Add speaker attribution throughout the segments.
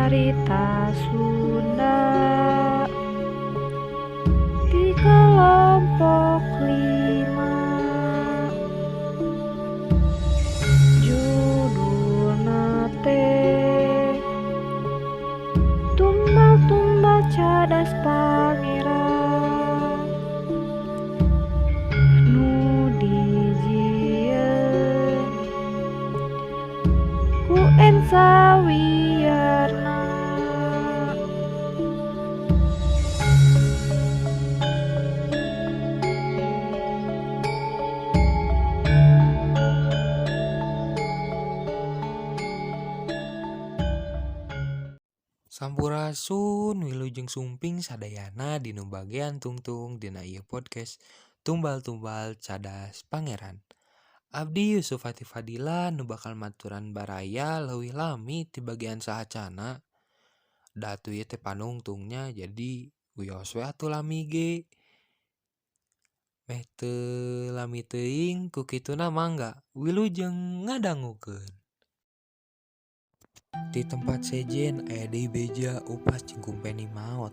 Speaker 1: Carita Sunda di kelompok 5. Judulna teh Tumbal-tumbal Cadas Pangeran nu dijieun ku Ensa Wiyarna.
Speaker 2: Sampurasun wilujeng sumping sadayana dinu bagean tungtung dina ieu podcast Tumbal-tumbal Cadas Pangeran. Abdi Yusuf Fatih Fadila nu bakal maturan baraya leuwih lami ti bagian sahacana. Da atuh ieu teh panungtungnya jadi wios we atuh lami ge. Meh teu lami teuing ku kituna mangga wilujeng ngadangukeun. Di tempat sejen aya deui beja upas jeung kumpeni maot.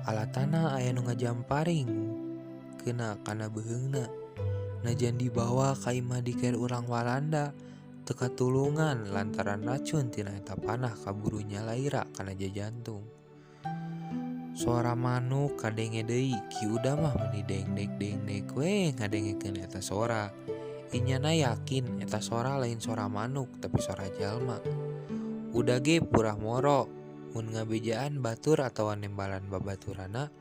Speaker 2: Alatana aya nu ngajamparing keuna kana beuheungna. Najan dibawa ka imah diker urang Walanda teu katulungan lantaran racun tina eta panah kaburu nyalaira kana jajantung. Sora manuk kadenge deui, Ki Uda mah meuni dengdek-dengdek we ngadengekeun eta sora. Inyana yakin eta sora lain sora manuk tapi sora jalma. Uda ge purah moro mun ngabejaan batur atawa nembalan babaturana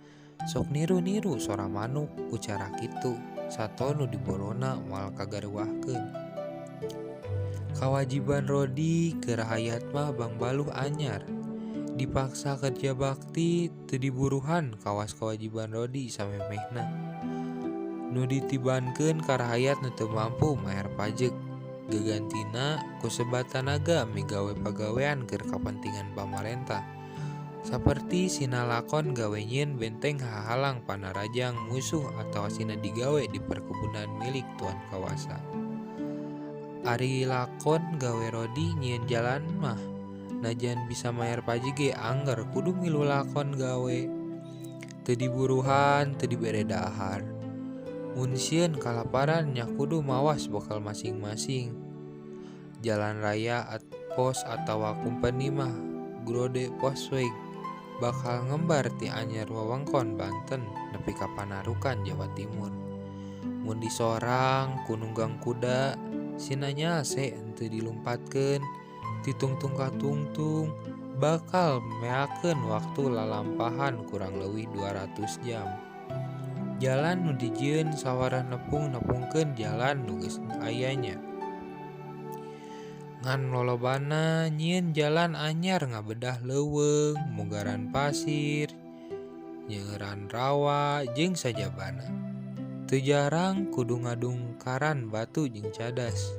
Speaker 2: sok niru-niru sora manuk ku cara kitu sato nu diborona moal kagaruahkeun. Kawajiban Rodi keur hayat mah bangbaluh anyar. Dipaksa kerja bakti teu diburuhan kawas kewajiban Rodi samemehna. Nu ditibankeun ka rahayat nu teu mampu mayar pajek. Gegantina ku sebat tanaga migawe pagawean keur kapentingan pamarentah. Saperti sina lakon gawe nyieun benteng hahalang panarajang musuh atawa sina digawe di perkebunan milik tuan kawasa. Ari lakon gawe Rodi nyieun jalan mah najan bisa mayar pajek ge angger kudu milu lakon gawe. Teu diburuhan, teu dibere dahar. Mun sieun kalaparan nya kudu mawas bekal masing-masing. Jalan raya at pos atawa kumpeni mah grode posweg bakal ngembar ti anyar wewengkon Banten nepi ka Panarukan Jawa Timur. Mun disorang ku nunggang kuda sina nyase henteu dilumpatkeun titungtung ka tungtung bakal meakeun waktu lalampahan kurang leuwih 200 jam. Jalan nu dijieun sawareh nepung-nepungkeun jalan nu geus aya nya. Ngan lolobana nyieun jalan anyar ngabedah leuweung, mugaran pasir, nyeueuran rawa jeung sajabana. Teu jarang kudu ngadungkaran batu jeung cadas.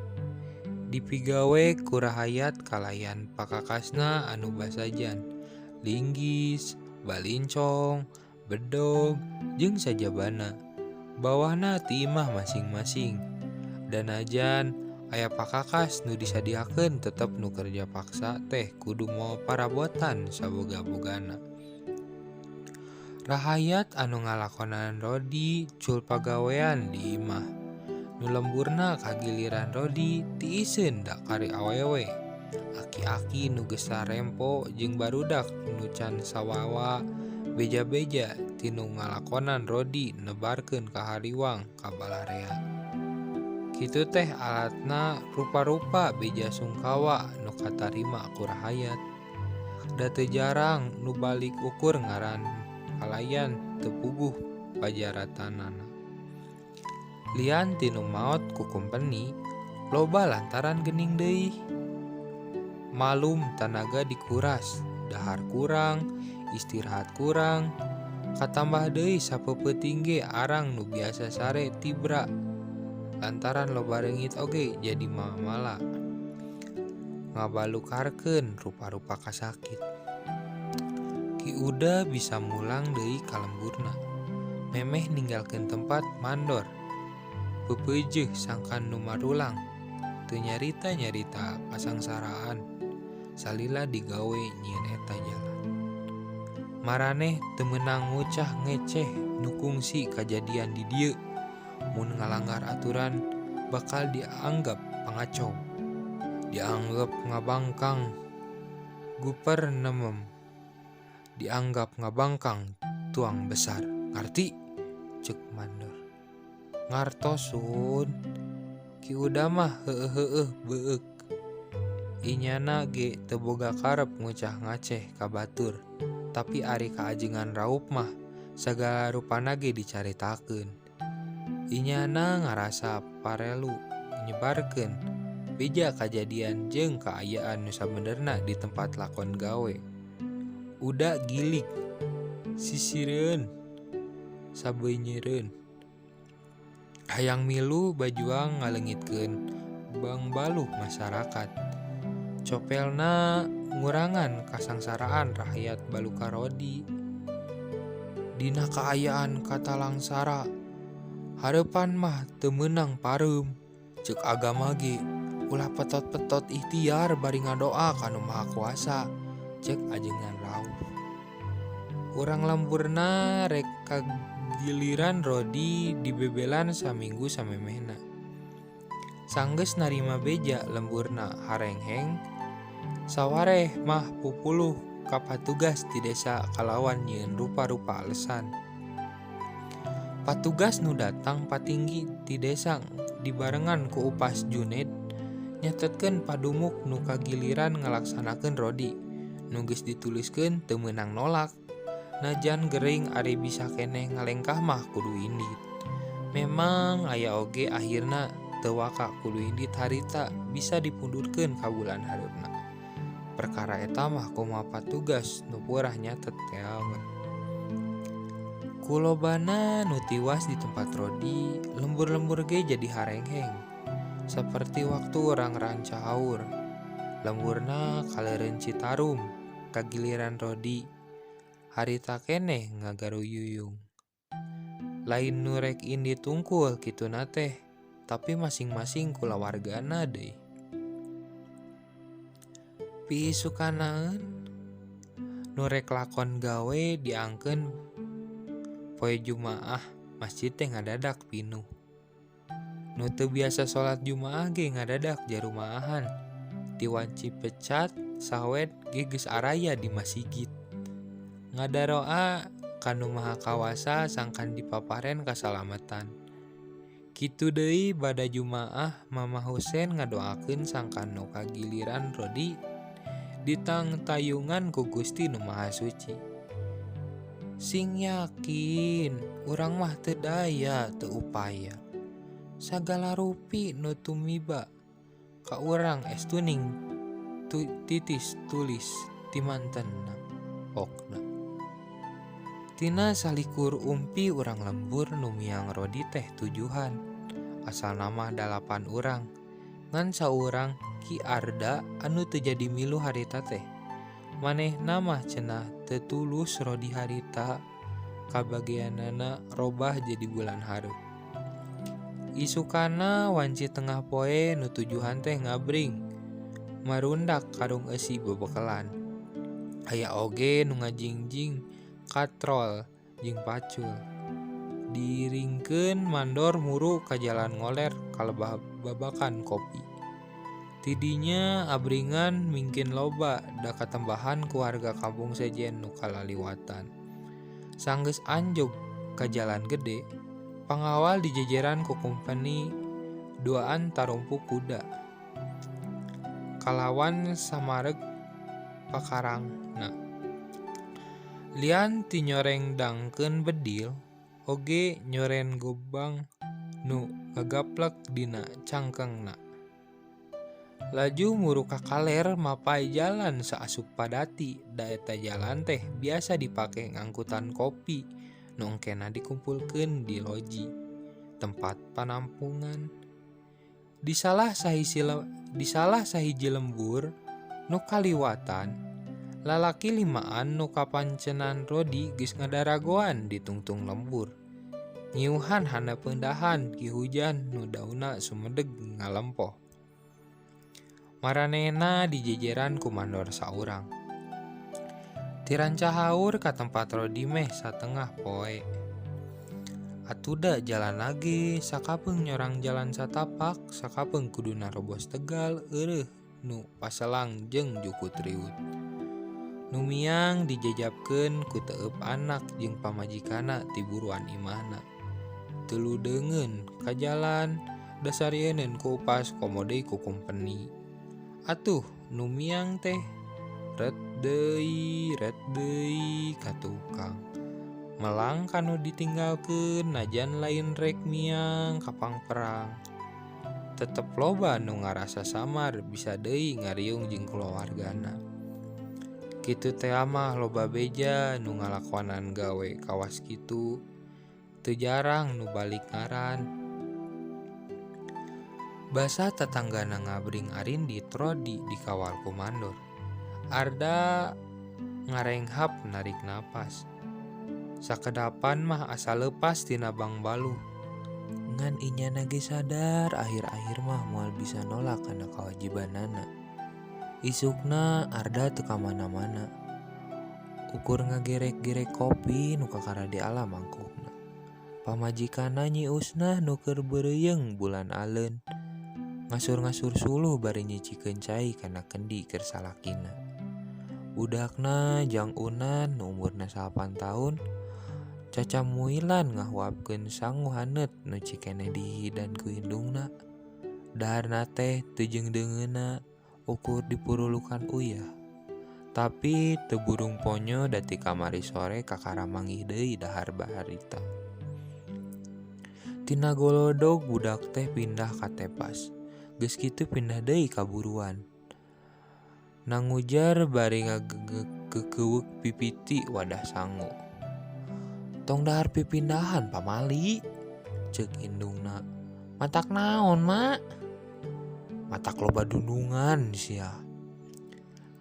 Speaker 2: Dipigawe ku rahayat kalayan pakakasna anu basajan, linggis, balincong, bedog jeung sajabana. Bawahna ti imah masing-masing. Danajan aya pakakas nu disadiakeun tetep nu kerja paksa teh kudu mawa parabotan saboga-bogana. Rahayat anu ngalakonan Rodi cul pagawean di imah. Nu lemburna kagiliran Rodi tiiseun da kari awewe. Aki-aki nu geus sarempo jeung barudak nu can sawawa beja-beja tinu ngalakonan Rodi nebarkeun kahariwang ka balarea. Kitu teh alatna rupa-rupa beja sungkawa nu katarima ku rahayat. Da teu jarang nu balik ukur ngaran kalayan teu puguh pajaratanana. Lian tinu maot ku kumpeni loba lantaran geuning deui. Malum tanaga dikuras, dahar kurang, istirahat kurang, katambah deui sapeupeting ge arang nu biasa sare tibra. Lantaran loba reungit oge jadi mamala. Ngabalukarkeun rupa-rupa kasakit. Ki Uda bisa mulang deui ka lemburna. Memeh ninggalkeun tempat mandor. Peupeujeuh sangkan nu marulang. Teu nyarita-nyarita pasangsaraan. Salila digawe nyieun eta jalan. Maraneh teu meunang ngucah ngeceh nu kungsi kajadian di dieu. Mun ngalanggar aturan bakal dianggap pangacau. Dianggap ngabangkang gupernemem. Dianggap ngabangkang tuang besar. Ngarti? Cek mandor. Ngartos sun. Ki Uda mah heueuh-heueuh beueuk. Inyana ge teu boga karep ngucah ngaceh ka batur, tapi ari kaajengan Raup mah sagala rupana ge dicaritakeun. Inyana ngarasa parelu nyebarkeun beja kajadian jeung kaayaan nu sabenerna di tempat lakon gawe. Uda gilig, sisireun, sabeunyereun. Hayang milu bajuang ngaleungitkeun bangbaluh masyarakat. Copelna ngurangan kasangsaraan rakyat baluka Rodi. Dina kaayaan katalangsara, hareupan mah teu meunang pareum. Ceuk agama ge ulah petot-petot ikhtiar bari ngadoa ka Nu Maha Kuasa, ceuk ajengan Rauf. Urang lemburna rek kagiliran Rodi dibebelan saminggu samemehna. Sanggeus narima beja lemburna harengheng, sawareh mah pupuluh ka patugas di desa kalawan nyieun rupa-rupa alesan. Patugas nu datang patinggi ti desa dibarengan ku upas Juned nyatetkeun padumuk nu kagiliran ngalaksanakeun Rodi. Nu geus dituliskeun teu meunang nolak. Najan gering ari bisa keneh ngalengkah mah kudu indit. Memang aya oge akhirna teu waka kudu indit harita bisa dipundurkeun ka bulan hareupna. Perkara eta mah kumaha patugas nu purah nyatet teh we. Kulobana nu tiwas di tempat Rodi, lembur-lembur ge jadi harengheng. Seperti waktu urang Rancahaur, lemburna kaleureun Citarum, kagiliran Rodi, harita keneh ngagaruyuyung. Lain nu rek indit tungkul kituna teh, tapi masing-masing kulawargana deui. Piisukanaeun nu rek lakon gawe diangkeun poe Jumaah, masjid teh ngadadak pinuh. Nu teu biasa salat Jumaah ge ngadadak jarumaahan. Ti wanci pecat sawed ge geus araya di masigit. Ngadaroa ka Nu Maha Kawasa sangkan dipaparen kasalamatan. Kitu deui bada Jumaah Mama Husen ngadoakeun sangkan nu kagiliran Rodi ditangtayungan ku Gusti Nu Maha Suci. Sing yakin urang mah teu daya teu upaya. Sagala rupi nu tumiba ka urang estuning titis tulis timantenna pokna. Tina salikur umpi urang lembur nu miang Rodi teh tujuhan. Asal nama 8 urang. Ngan saurang Ki Arda anu teu jadi milu harita teh. Manehna mah cenah teu tulus Rodi harita kabagianana robah jadi bulan hareup. Isukana wanci tengah poe nu tujuhan teh ngabring marundak karung eusi bebekelan. Aya oge nu ngajingjing katrol jeung pacul. Diringkeun mandor muru ka jalan ngoler kalebah babakan kopi. Tidinya abringan mingkin loba da katembahan ku warga kampung sejen nu kalaliwatan. Sanggeus anjog ka jalan gede, pangawal dijejeran ku kumpeni duaan tarumpu kuda. Kalawan samareg pakarangna. Lian ti nyoreng dangkeun bedil, oge nyoren gobang nu gagaplek dina cangkengna. Laju muru ka kaler mapai jalan saasup padati, da eta jalan teh biasa dipake ngangkutan kopi nu engkena dikumpulkeun di loji tempat panampungan. Di salah sahiji lembur nu kaliwatan, lalaki limaan nu kapancenan Rodi geus ngadaragoan di tungtung lembur. Nyiuhan handapeun dahan ki hujan nu dauna sumedeg ngalempoh. Maranehna dijejeran ku mandor saurang. Ti Rancahaur ka tempat Rodi meh satengah poe. Atuda jalan lagi sakapeung nyorang jalan satapak sakapeung kudu narobos tegal eureun nu paselang jeung jukut riut. Nu miang dijejapkeun ku teueup anak jeung pamajikanna ti buruan imahna. Teu ludeungeun ka jalan dasarieun ku upas komo deui ku kumpeni. Atuh nu miang teh ret deui ka tukang. Melang kanu ditinggalkeun najan lain rek miang ka pangperang. Tetep loba nu ngarasa samar bisa deui ngariung jeung kulawargana. Kitu teh mah loba beja nu ngalakonan gawe kawas kitu. Teu jarang nu balik ngaran. Basa tetanggana ngabring arindit Rodi dikawal ku mandor. Arda ngarenghap narik napas. Sakedapan mah asa lepas tina Bangbaluh. Ngan inyana ge sadar akhir-akhir mah moal bisa nolak kana kawajibanana. Isukna Arda teu ka mana-mana. Ukur ngagerek-gerek kopi nu kakara di alam mangkukna. Pamajikanna Nyi Usnah nu keur beureuyeng bulan aleun. Ngasur-ngasur suluh bari nyicikeun cai kana kendi keur salakina. Budakna Jang Unan nu umurna 8 tahun cacamuilan ngahuapkeun sangu haneut nu cikeneh dihidan ku indungna. Daharna teh teu jeung deungeunna ukur dipurulukan uyah. Tapi teu burung ponyo da ti kamari sore kakara manggih deui dahar baharita. Tina golodog budak teh pindah ka tepas. Geus kitu pindah deui ka buruan. Nangujar bari ngagekeuweuk pipiti wadah sangu. Tong dahar pipindahan pamali, ceuk indungna. Matak naon, Mak? Matak loba dunungan sia.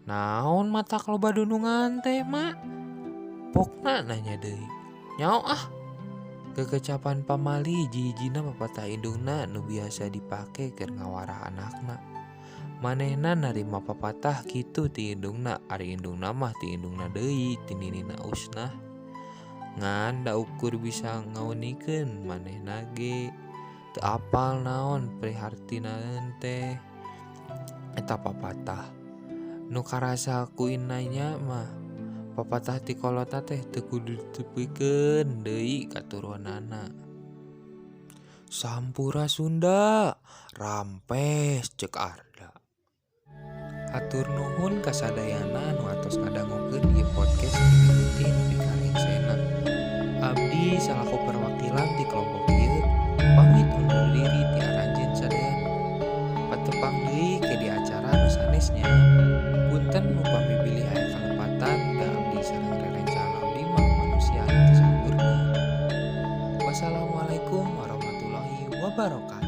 Speaker 2: Naon matak loba dunungan teh, Mak? Pokna nanya deui. Nyao ah. Kekecapan pamali hiji-hijina papatah indungna nu biasa dipake keur ngawarah anakna. Manehna narima papatah kitu ti indungna, ari indungna mah ti indungna deui ti ninina Usnah. Ngan da ukur bisa ngaunikeun manehna ge teu apal naon prihartinaeun teh eta papatah. Nu karasa ku inanya mah papatah ti kolotna teh teu kudu ditepikeun deui katurunanna. Sampura Sunda, rampes ceuk Arda. Hatur nuhun kasadayana nu atos ngadangukeun ieu podcast ti mimiti nepi ka rengsena. Abdi salaku perwakilan ti kelompok ieu pamit undur diri ti aranjeun sadayana. Patepang deui ke di acara nu sanesnya. Punten upami bilih aya kalepatan da abdi sareng rerencangan abdi mah manusia anu teu sampurna. Wassalamualaikum warahmatullahi wabarakatuh.